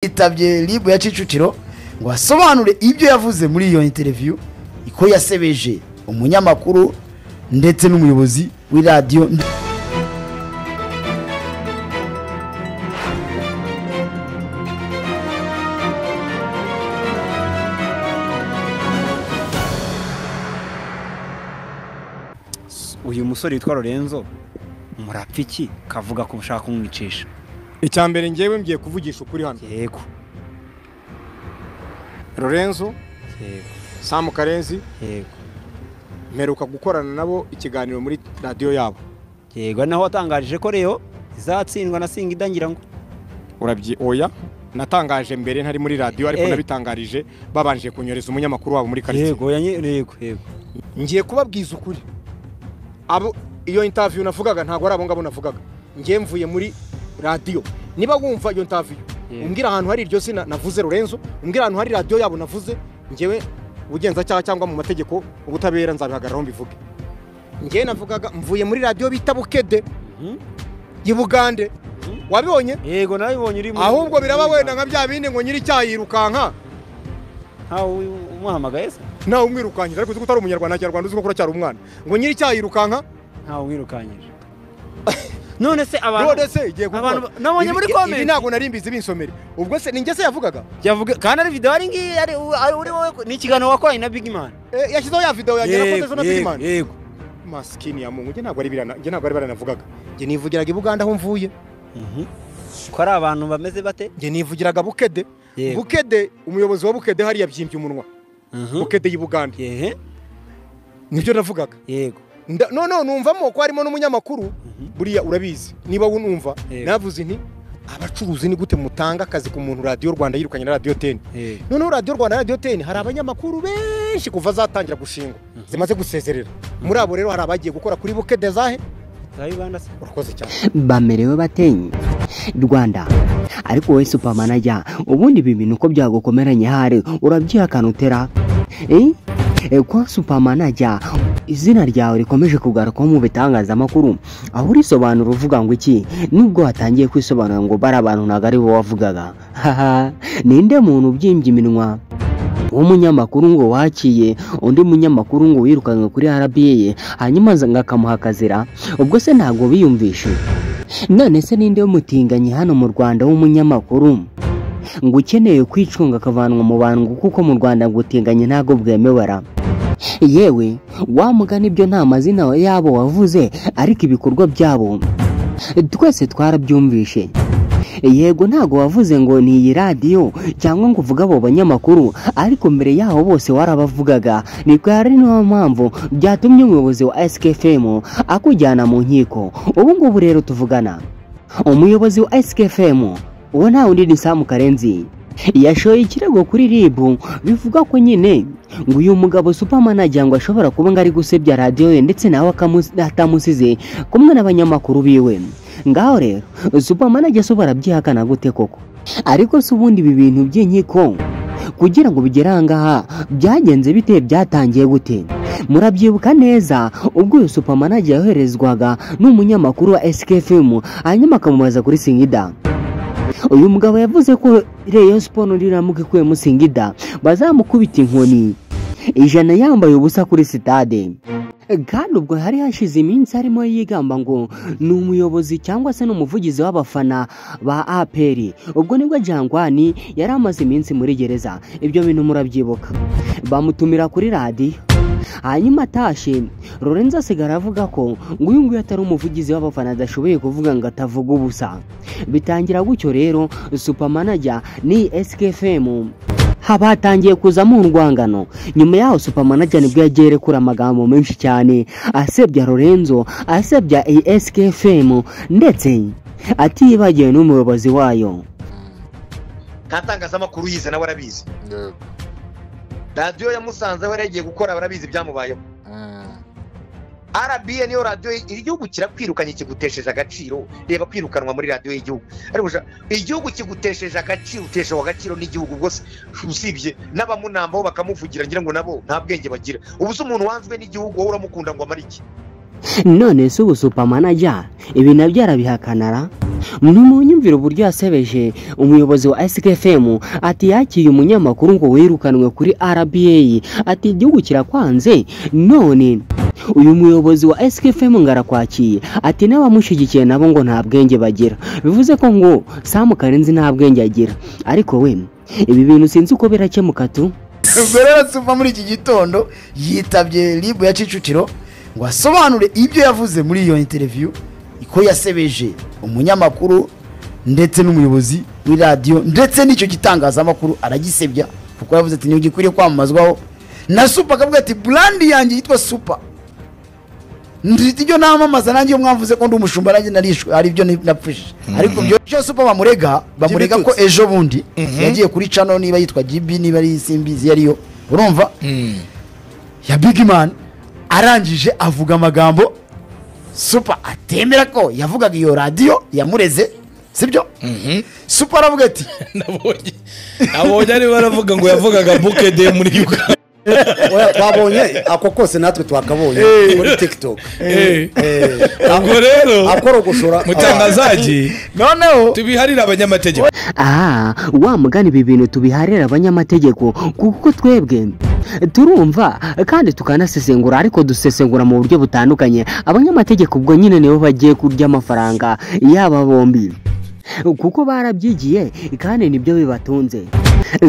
Yitabye RIB ya Kicukiro ngo asobanure ibyo yavuze muri iyo interview, iko yasebeje umunyamakuru ndetse n'umuyobozi w'iradiyo. Uyu musore witwa Lorenzo murapfiki kavuga ko ushaka kumwicisha. Icya mbere ngewe ngiye kuvugisha ukuri hano. Yego. Lorenzo, yego. Sam Karenzi, yego. Mperuka gukorana nabo ikiganiro muri radio yabo. Yego, naho watangarije ko Leo izatsindwa na Singida ngira ngo. Urabyi oya, natangaje mbere ntari muri radio ariko nabitangarije babanje kunyoreza umunyamakuru wabo muri quartier. Yego, yego, yego. Ngiye kubabwiza ukuri. Abo iyo interview navugaga ntago ari abo ngabo navugaga. Ngiye mvuye muri radio. Niba wumva iyo interview, umbwira ahantu hari iryo zina navuze Lorenzo, umbwira ahantu hari radio yabo navuze, ngewe ubugenza cyaha cyangwa mu mategeko ubutabera nzabihagararaho mbivuge. Ngewe navugaga mvuye muri radio bita Bukede y'Ibugande. Wabibonye? Yego, nabibonye uri muri. Ahubwo biraba wenda nka bya bindi ngo nyiri cyayirukanka. Ntawe umuhamagaye se? Ntawe umwirukanyije, ariko uzi ko utari umunyarwanda kinyarwanda uzi ko kuracyari umwana. Ngo nyiri cyayirukanka, ntawe umwirukanyije. None se abantu none se igiye gukora nabonye muri comment ibi ntago narimbizi binsomere. Ubwo se ninjye se yavugaga? Yavuga kandi ari video ari ngiyi ari uri wowe ni ikiganiro wakoranye na Big Man. Yashyizeho ya video yanjye nakoze zo na Big Man. Yego. Maskini ya Mungu, nge ntago ari birana, nge ntago ari baranavugaga. Nge nivugiraga i Buganda aho mvuye. Ko ari abantu bameze bate? Nge nivugiraga Bukede. Bukede umuyobozi wa Bukede hari yabyimbye umunwa. Bukede y'Ibuganda. Yehe. Nibyo navugaga. Yego. No no numvamo ko harimo n'umunyamakuru buriya urabizi niba wunumva navuze nti abacuruzi ni gute mutanga akazi ku muntu Radio Rwanda yirukanye na Radio 10. Noneho Radio Rwanda Radio 10 hari abanyamakuru benshi kuva zatangira gushingwa zimaze gusezerera. Muri abo rero hari abagiye gukora kuri Bukede zahe za Uganda se. Urakoze cyane. Bamerewe batenye Rwanda. Ariko wowe super manager ubundi ibi bintu uko byagukomeranye hari urabyihakana utera kwa super manager izina ryawe rikomeje kugaruka mu bitangazamakuru aho urisobanura uvuga ngo iki nubwo watangiye kwisobanura ngo bari abantu ntago ari bo wavugaga. Haha, ninde muntu ubyimbye iminwa w'umunyamakuru ngo wakiye undi munyamakuru ngo wirukanwe kuri RBA hanyuma ngakamuha akazira? Ubwo se ntago biyumvishe? None se ninde w'umutinganyi hano mu Rwanda w'umunyamakuru ngo ukeneye kwicunga akavanwa mu bantu kuko mu Rwanda gutinganye ntago bwemewera? Yewe wamugana ibyo nta mazina yabo wavuze ariko ibikorwa byabo twese twarabyumvishe. Yego ntago wavuze ngo ni iyi radio cyangwa ngo uvuga abo banyamakuru ariko mbere yaho bose warabavugaga. Niko ari niyo mpamvu byatumye umuyobozi wa SKFM akujyana mu nkiko. Ubu ngubu rero tuvugana umuyobozi wa SKFM uwo nta wundi ni Sam Karenzi yashoye ikirego kuri RIB bivuga ko nyine ngo uyu mugabo super manager ngo ashobora kuba ngari gusebya radio ye ndetse nawe atamusize kumwe n'abanyamakuru biwe. Ngaho rero super manager so barabyihakana gute koko? Ariko se ubundi ibi bintu by'inkiko kugira ngo bigere ahangaha byagenze bite, byatangiye gute? Murabyibuka neza ubwo uyu super manager yoherezwaga n'umunyamakuru wa SKFM hanyuma akamubaza kuri Singida. Uyu mugabo yavuze ko Rayon Sports niramuka ikuyemo Singida bazamukubita inkoni 100 yambaye ubusa kuri sitade. Kandi ubwo hari hashize iminsi harimo yigamba ngo ni umuyobozi cyangwa se n'umuvugizi w'abafana ba APR. Ubwo nibwo Jangwani yari amaze iminsi muri gereza, ibyo bintu murabyibuka. Bamutumira kuri radio hanyuma atashe Lorenzo asigara avuga ko ngo uyu nguyu atari umuvugizi w'abafana adashoboye kuvuga ngo atavuga ubusa. Bitangira gutyo rero super manager ni SKFM habatangiye kuzamo urwangano. Nyuma yaho super manager nibwo yagiye rekura amagambo menshi cyane asebya Lorenzo, asebya SKFM ndetse atibagiwe n'umuyobozi wayo. Ntatangazamakuru yize nawe arabizi. Radio ya Musanze we yagiye gukora barabizi byamubayeho. RBA niyo radio igihugu kirakwirukanye kigutesheje agaciro. Reba kwirukanwa muri radio y'igihugu. Ariko igihugu kigutesheje agaciro, utesheje agaciro n'igihugu bwose usibye n'abamunambaho bakamuvugira ngira ngo nabo nta bwenge bagira. Ubu se umuntu wanzwe n'igihugu wowe uramukunda ngo amara iki? None se ubu super manager ibi nabyo arabihakanara? Nimunyumvire uburyo yasebeje umuyobozi wa SKFM, ati yakiye umunyamakuru ngo wirukanwe kuri RBA, ati igihugu kirakwanze none uyu muyobozi wa SKFM ngo arakwakiye, ati n'abamushyigikiye nabo ngo nta bwenge bagira. Bivuze ko ngo Sam Karenzi nta bwenge agira. Ariko we ibi bintu sinzi uko birakemuka tu. Ubwo rero Super muri iki gitondo yitabye RIB ya Kicukiro ngo asobanure ibyo yavuze muri iyo interview, ko yasebeje umunyamakuru ndetse n'umuyobozi w'iradiyo ndetse n'icyo gitangazamakuru aragisebya, kuko yavuze ati ntigikwiriye kwamamazwaho. Na Super akavuga ati brand yanjye yitwa Super, nditi ibyo namamaza nanjye iyo mwamvuze ko ndi umushumba nanjye narishwe ari byo napfushije. Ariko byo Super bamurega ko ejo bundi yagiye kuri channel niba yitwa GB niba ari Simbizi yariyo, urumva ya Big Man, arangije avuga amagambo Super atemera ko yavugaga iyo radio yamureze, sibyo? Super aravuga ati nabonye ari baravuga ngo yavugaga Bouquet de muri Uganda. Twabonye ako kose natwe twakabonye muri TikTok. Ubwo rero akorogoshora mutangazaji noneho tubiharira abanyamategeko. Wa mugani ibi bintu tubiharira abanyamategeko kuko twebwe turumva kandi tukanasesengura, ariko dusesengura mu buryo butandukanye. Abanyamategeko ubwo nyine nibo bagiye kurya amafaranga yaba bombi kuko barabyigiye kandi nibyo bibatunze.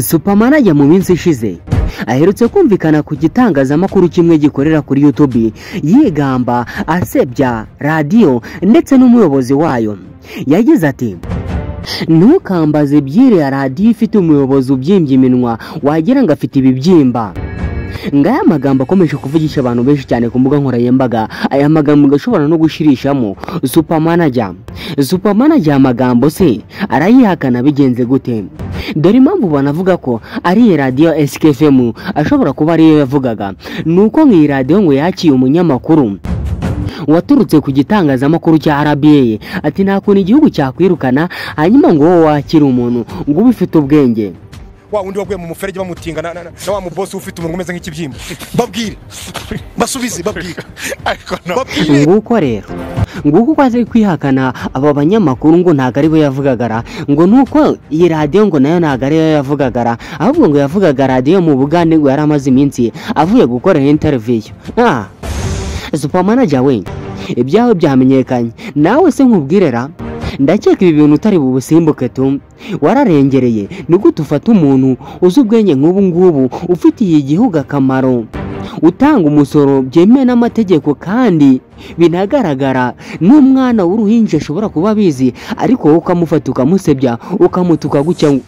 Supermanager mu minsi ishize aherutse kumvikana ku gitangazamakuru kimwe gikorera kuri YouTube yigamba asebya radiyo ndetse n'umuyobozi wayo. Yagize ati ntukambaze ibyiriya radiyo ifite umuyobozi ubyimbye iminwa wagira ngo afite ibibyimba. Ngaya magambo akomeje kuvugisha abantu benshi cyane ku mbuga nkoranyambaga. Aya magambo gashobora no gushirishamo Supermanager. Supermanager amagambo se arayihakana bigenze gute? Dore impamvu banavuga ko ari radio SKFM ashobora kuba ariyo yavugaga, nuko nk'iyi radio ngo yakiye umunyamakuru waturutse ku gitangazamakuru cya RBA, ati nta kuntu igihugu cyakwirukana hanyuma ngo wowe wakira umuntu ngo ubifite ubwenge. Wa undi waguye mu muferege bamutinga na wa mu boss ufite umuntu umeze nk'ikibyimba, babwire basubize babwire. Nguko rero nguko kwaze kwihakana aba banyamakuru ngo ntago ari bo yavugagara, ngo nuko iyi radio ngo nayo ntago ari yo yavugagara, ahubwo ngo yavugaga radio mu Bugande ngo yaramaze iminsi avuye gukora interview. Supermanager we ibyawe byamenyekanye nawe se nkubwirera, ndakeka ibi bintu utari bubusimbuke tu, wararengereye. Ni gute ufata umuntu uzi ubwenge nk'ubu ngubu ufitiye igihugu akamaro, utanga umusoro byemewe n'amategeko kandi binagaragara, n'umwana w'uruhinja ashobora kuba abizi, ariko wowe ukamufata ukamusebya ukamutuka gutya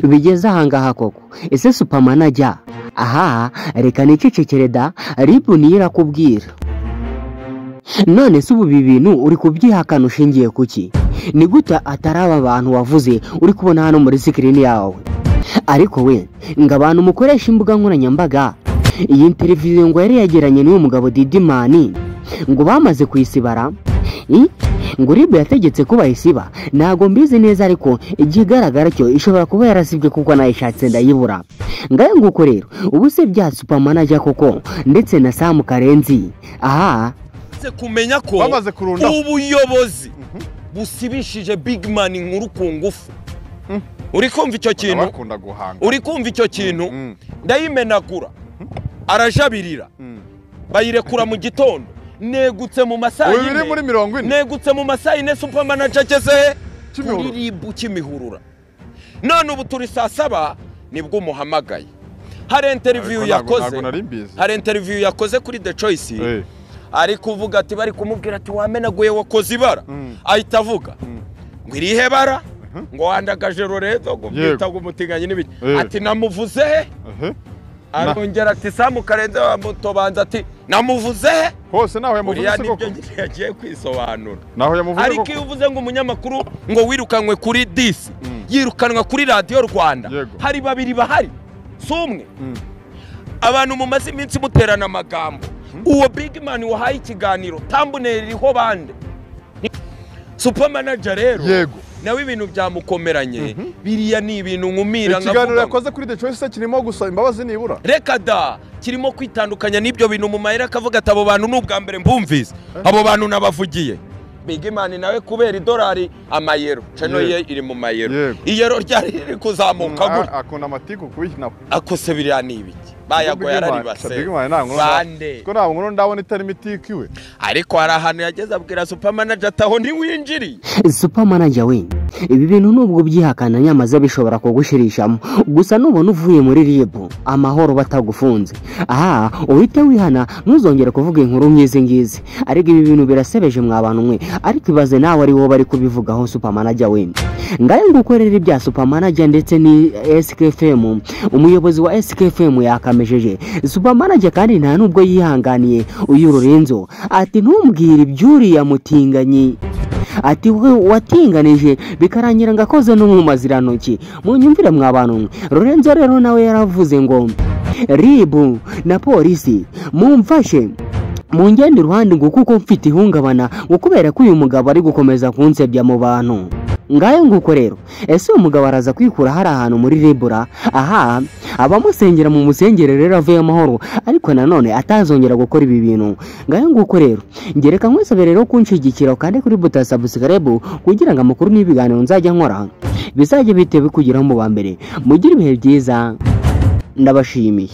bigeze ahangaha koko? Ese Supermanager, aha reka nicecekere da, RIB niyo irakubwira. None se ubu ibi bintu uri kubyihakana ushingiye kuki? Ni gute atari aba bantu wavuze uri kubona hano muri sikirini yawe? Ariko we ngo abantu mukoresha imbuga nkoranyambaga, iyi interview ngo yari yagiranye n'uyu mugabo Didimani ngo bamaze kuyisibara, ngo RIB yategetse ko bayisiba. Ntago mbizi neza ariko ikigaragara cyo ishobora kuba yarasibwe kuko nayishatse ndayibura. Ngayo nguko rero ubu se bya Supermanager koko ndetse na Sam Karenzi, aha kumenya ko ubuyobozi busibishije Big Man inkuru ku ngufu. Uri kumva icyo kintu? Uri kumva icyo kintu? Ndayimenagura arajabirira bayirekura mu gitondo. Negutse mu masaha ine, negutse mu masaha ine Supermanager ageze kuri RIB Kimihurura. None ubu turi saa 7 nibwo umuhamagaye. Hari interview yakoze, hari interview yakoze kuri The Choice, ari kuvuga ati bari kumubwira ati wamenaguye wakoze ibara, ahita avuga ngo irihe bara, ngo wandagaje Lorenzo ngo byita ngo umutinganye n'ibiki, ati namuvuze he? Arongera ati Sam Karenzi bamutobanza ati namuvuze he? Hose naho yamuvuze se koko yagiye kwisobanura. Naho yamuvuze koko. Ariko iyo uvuze ngo umunyamakuru ngo wirukanwe kuri disi, yirukanwa kuri Radio Rwanda, hari babiri bahari si umwe. Abantu mumaze iminsi muterana amagambo, uwo Big Man wahaye ikiganiro thumbnail iriho bande. Supermanager rero yego nawe ibintu byamukomeranye, biriya ni ibintu nkumira. Ikiganiro yakoze kuri The Choice kirimo gusa imbabazi nibura, reka da, kirimo kwitandukanya n'ibyo bintu mu mahera, akavuga ati abo bantu n'ubwa mbere mbumvise, abo bantu nabavugiye. Big Man nawe kubera idolari amayero channel ye iri mu mayero, iyero ryari riri kuzamuka gutya, akunda amatiku kubikina akose biriya ni ibiki bayagoye araribase bande ko ntabwo nkuru ndabona itari imitiku iwe. Ariko hari ahantu yageze abwira super manager ataho ntiwinjiriye. Super manager we, ibi bintu nubwo byihakana nyamaze bishobora kugushirishamo, gusa nubona uvuye muri RIB amahoro batagufunze, aha uhite wihana ntuzongere kuvuga inkuru nk'izi ngizi. Ariko ibi bintu birasebeje mwa bantu mwe, ariko ibaze nawe ari wowe bari kubivugaho super manager we. Ngaye ngukorera ibya super manager ndetse ni SKFM, umuyobozi wa SKFM yakamejeje super manager, kandi nta nubwo yihanganiye uyu Lorenzo ati ntumbwire ibyuriya mutinganyi, ati watinganije bikarangira ngakoze no mu mazirantoki. Munyumvire mwa bantu. Lorenzo rero nawe yaravuze ngo RIB na polisi mumfashe mungende iruhande ngo kuko mfite ihungabana, ngo kubera ko uyu mugabo ari gukomeza kunsebya mu bantu. Ngayo nguko rero, ese uyu mugabo araza kwikura hari ahantu muri Rebura, aha abamusengera mu musengere rero avuye amahoro, ariko nanone atazongera gukora ibi bintu. Ngayo nguko rero, ngereka nkwisabe rero kunshigikira kandi kuri buta subscribe kugira ngo amakuru n'ibiganiro nzajya nkora bizajye bite bikugeraho mu ba mbere. Mugire ibihe byiza, ndabashimiye.